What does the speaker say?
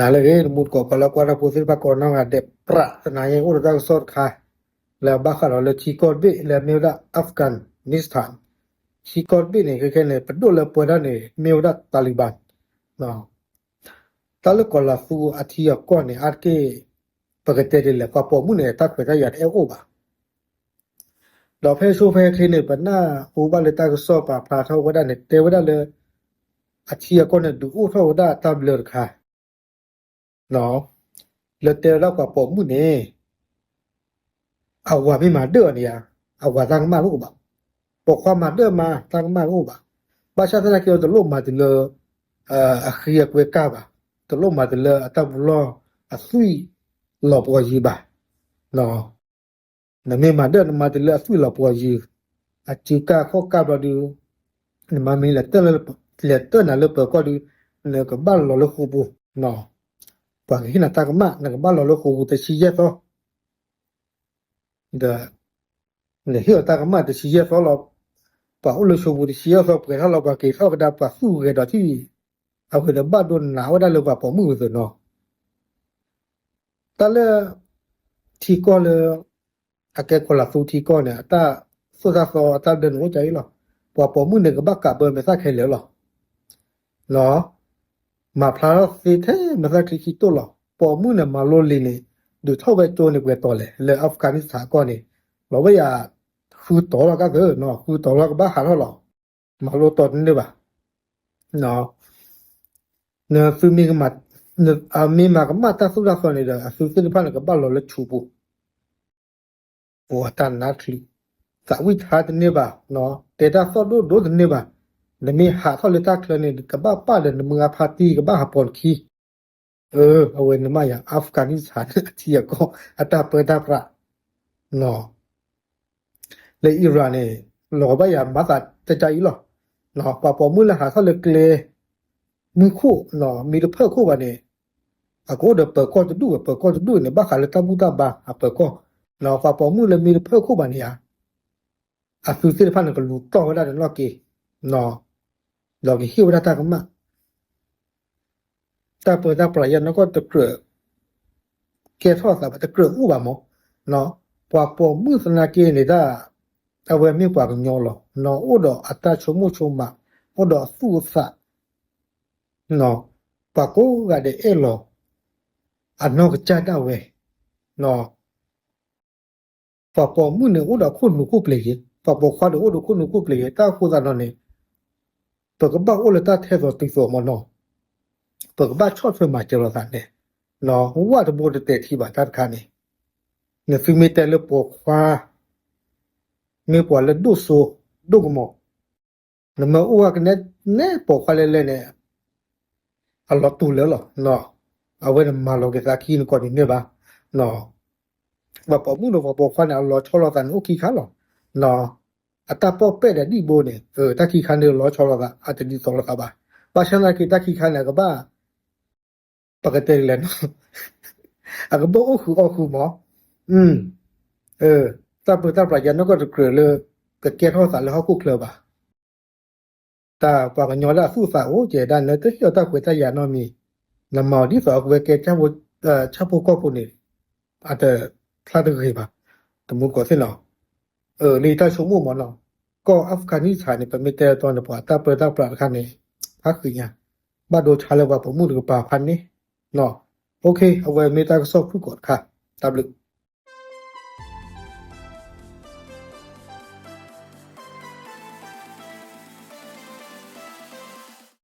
နၤလၢအဂ့ၤ တမူတကိး ပှၤလၢကွၢ်တၢ်ဖိသ့ၣ်တဖၣ်ကိးနီၢ်ဂၤဒဲး ပြးတနၤအံၤ အိၣ်ဒီးတၢ်ကစီၣ်တခါ လၢအဘၣ်ဃးဒီးလၢထံကီၢ်တဘ့ၣ်လၢအမ့ၢ်ဝဲဒၣ် Afghanistan ထံကီၢ်တဘ့ၣ်န့ၣ် ခဲခဲန့ၣ် ပဒိၣ်လၢပှဲၤဒၣ်န့ၣ် မ့ၢ်ဝဲဒၣ် Taliban တၢ်လၢကီၤလၤသူအထံအကီၢ်န့ၣ် အါတက့ၢ် ပကတဲဒ်လဲၣ် ပှၤပိာ်မုၣ်န့ၣ် တၢ်ခွဲးတၢ်ယာ်တအဲၣ်အိၣ်ဘၣ်. ဒီးဖဲဆိဖဲချ့န့ၣ် ပနၢ်ဟူဘၣ်လၢတၢ်ကစီၣ်ပာ်ဖျါထီၣ်ဝဲဒၣ်န့ၣ် တဲဝဲဒၣ်လၢ အထံအကီၢ်န့ၣ် ဒုးအိၣ်ထီၣ်ဝဲဒၣ်တၢ်ဘျၢတခါ လၢတဲဝဲဒၣ်ပှၤပိာ်မုၣ်န့ၣ် အဝၤမ့ၢ်မၤဒၢၣ်အီၤန့ၣ်ဧါ, အဝၤတၢ်ကမၣ်တအိၣ်ဘၣ်. ပိာ်ခွါမၤဒၢၣ်မး တၢ်ကမၣ်တအိၣ်ဘၣ်. ဘၣ်ဆၣ်သနာ်က့ တလိၣ်မၤတုၤလၢ အဃံအကွဲကၢ်ဘၣ်, တလိၣ်မၤတုၤလၢအတၢ်ပူၤလီၢ်အသွံၣ်လီၤပှီၤယံၤဘၣ်. နမ့ၢ်မၤဒၢၣ်နမၤတုၤလၢအသွံၣ်လီၤပှီၤယံၤ, အစုကၢ်ခီၣ်ကၢ်ဘျီဒုး, နမၤမ့ၢ်လဲၤတၢၢ်နၤလၢပၢၤကီၢ်ဒုး, နကဘၣ်လီၤလၢဃိာ်ပူၤ, ပှၤကဟ့ၣ်နၤတၢ်ကမၣ် နကဘၣ်လီၤလၢဃိာ်ပူၤတဆံယဲၢ်သီ ဒီး နဟ့ၣ်အီၤတၢ်ကမၣ်တဆံယဲၢ်သီလီၤ. ပှၤအိၣ်လၢဃိာ်ပူၤတဆံယဲၢ်သီ ပှဲၤထီၣ်လီၤ ပှၤက့ၤထီၣ်ကဒါ ပှၤသူၣ်ဂဲၤဒီးထံၣ်, အဝဲန့ၣ်ဘၣ်ဒိနးဝဲဒၣ်လၢပှၤပိာ်မုၣ်ဝဲသ့ၣ်နီၤ. တၢ်လၢ ထံကီၢ်လၢ အကဲကီၤလၤသူထံကီၢ်န့ၣ် အတၢ်သိၣ်တၢ်သီအတၢ်ဘျၢန့ၣ်အိၣ်ဒ်အံၤလီၤ. ပှၤပိာ်မုၣ်န့ၣ် ကဘၣ်ကးဘၢမဲာ်သၣ်ခဲလၢာ်လီၤ. မၤဖျါထီၣ်သ့ထဲမဲာ်သၣ်ချံခံတိၢ်လီၤ. ပိာ်မုၣ်န့ၣ် မၤလိလံာ်န့ၣ် ဒုးထီၣ်ဝဲကၠိန့ၣ်ပှဲၤတီၤလဲၣ် လၢ Afghanistan အကီၢ်န့ၣ် လီၤဝဲယၤ ဃုတီၤလီၤကသၢ, ဃုတီၤလီၤကဘၣ်ဟးထီၣ်လီၤ. မၤလိတီၤတန့ၢ်ဘၣ်. နသုမ့ၢ်ကမၣ်, အမ့ၢ်မၤကမၣ်တၢ်သိၣ်တၢ်သီန့ၣ်ဒီး အသုသ့ၣ်တဖၣ်န့ၣ် ကဘၣ်လီၤလၢဆူးပူၤ ပတၢ်နါချုး, သးဝံၣ်ထါတန့ၢ်ဘၣ်, တဲတၢ်သီၣ်ဒိၣ်ဒိၣ်တန့ၢ်ဘၣ်. နမ့ၢ်ဟးထီၣ်လၢတၢ်ချၢန့ၣ် ကဘၣ်ပာ်ဒီးနမုၢ်အဖါတံၢ် ကဘၣ်ဟးပိာ်နခံ. အဝဲန့ၣ်မးယၤ Afghanistan အထံအကီၢ် အတၢ်ပၢတၢ်ပြး လၢ Iran န့ၣ် လီၤဘၣ်ယၤမၤသးတကါအံၤလီၤ. ပှၤပိာ်မုၣ်လၢဟးထီၣ်လၢကျဲ မုၢ်ခိၣ် မ့ၢ်တဖၢၣ်ခိၣ်ဘၣ်န့ၣ် အကအိၣ်ဒီးပၢၤကီၢ်တဒူၣ်ဝဲ ပၢၤကီၢ်တဒူၣ်န့ၣ် ဘၣ်ဃးလၢတၢ်ဘူၣ်တၢ်ဘါအပၢၤကီၢ်, ပှၤပိာ်မုၣ်လၢမ့ၢ်တဖၢၣ်ခိၣ်ဘၣ်န့ၣ်ဧါ, အသုသ့ၣ်တဖၣ်န့ၣ် ကလူၤတီၢ်ဝဲဒၣ်န့ၣ်လီၤက့ၤ, ဒီးကဟ့ၣ်ဝဲဒၣ်တၢ်ကမၣ် တၢ်ပၢတၢ်ပြးယဲၢ်နီၢ်ကီၢ်တကြၢး ကဲထီၣ်သးဘၣ် တကြၢးအိၣ်ဘၣ်မး, ပှၤပိာ်မုၣ်သနာ်က့န့ၣ်ဒၣ် အဝဲမ့ၢ်ပှၤကညီလီၤ, အိၣ်ဒီးအတၢ်ဆိကမိၣ်ဆိကမး, အိၣ်ဒီးအသူၣ်အသး, ပှၤကိးဂၤဒဲးအဲၣ်လီၤ အနီၢ်ကစၢ်ဒၣ်ဝဲ, ပှၤပိာ်မုၣ်န့ၣ်အိၣ်ဒီးခိၣ်နူာ်ခိၣ်ကျဲၤဂ့ၤ, ပှၤပိာ်ခွါဒီးအိၣ်ဒီးခိၣ်နူာ်ခိၣ်ကျဲၤဂ့ၤ, တၢ်အဃိသတးဒီးန့ၣ် ပကဘၣ်အိၣ်လၢတၢ်ထဲသိးတုၤသိးမးနီၤ, ပကဘၣ်ဆီၣ်ထွဲမၤစၢၤလိာ်သးန့ၣ်, ဝၣ်တဘိတတဲာ်ထံဘၣ်တၢ်တခါန့ၣ်, နသုမ့ၢ်တဲလၢပိာ်ခွါ, မ့ၢ်ပှၤလၢဒိၣ်စိဒိၣ်ကမီၤ, နမ့ၢ်အိၣ်ဝဲကနဲနဲပိာ်ခွါလဲၣ်လဲၣ်န့ၣ် အလီၤတူာ်လၢာ်လီၤ, အဝဲန့ၣ်မၤလီၤက့ၤသးခံနကိးနံၤန့ၢ်ဘၣ်, ပှၤပိာ်မုၣ်ဒီး ပှၤပိာ်ခွါန့ၣ် အလီၤဆီလိာ်သးန့ၣ်အိၣ်ခံခါလီၤ, အတၢ်ပီၣ်ပဲၣ်ဒီးဒံၣ်ဘိန့ၣ် တၢ်ခံခါန့ၣ်လီၤဆီလိာ်သး အတဒ်သိးလိာ်သးဘၣ်, ဘၣ်ဆၣ်သနာ်က့တၢ်ခံခါန့ၣ် အကဘၣ် ပကတဲလဲၣ်နီၤ, အကဘၣ်အိၣ်ဃုာ်အီၣ်ဃုာ်မး, တၢ်ပၢတၢ်ပြးယဲၢ်နီၢ်ကီၢ်တကြၢးလၢ ကကဲထီၣ်သးလၢဟီၣ်ခိၣ်ချၢဘၣ်, တၢ်ပှၤကညီလၢအသူၣ်အသးအိၣ်ကဲဒၣ် နတဟ့ၣ်အီၤတၢ်ခွဲးတၢ်ယာ်နီတမံၤ, နမၤအီၤဒ်သိးအကဝဲကဲ ဆၣ်ဖိကီၢ်ဖိန့ၣ် အတဖျါတဂ့ၤဘၣ်, တမူတကိးသ့ၣ်နီၤ, လၢယတၢ်ဆိကမိၣ်မးနီၤ, ကီၢ် Afghanistan န့ၣ် ပမ့ၢ်တဲတီန့ၣ် ပှၤတၢ်ပၢတၢ်ပြးတခါန့ၣ် ဖးဃံးညါ, ဘၣ်ဒိဆါလၢပှၤပိာ်မုၣ်တကပၤဖးန့ၣ်, OK အဝဲမ့ၢ်တၢ်ကစီၣ်ဖုၣ်ကိာ်တခါ, တၢ်ဘျုး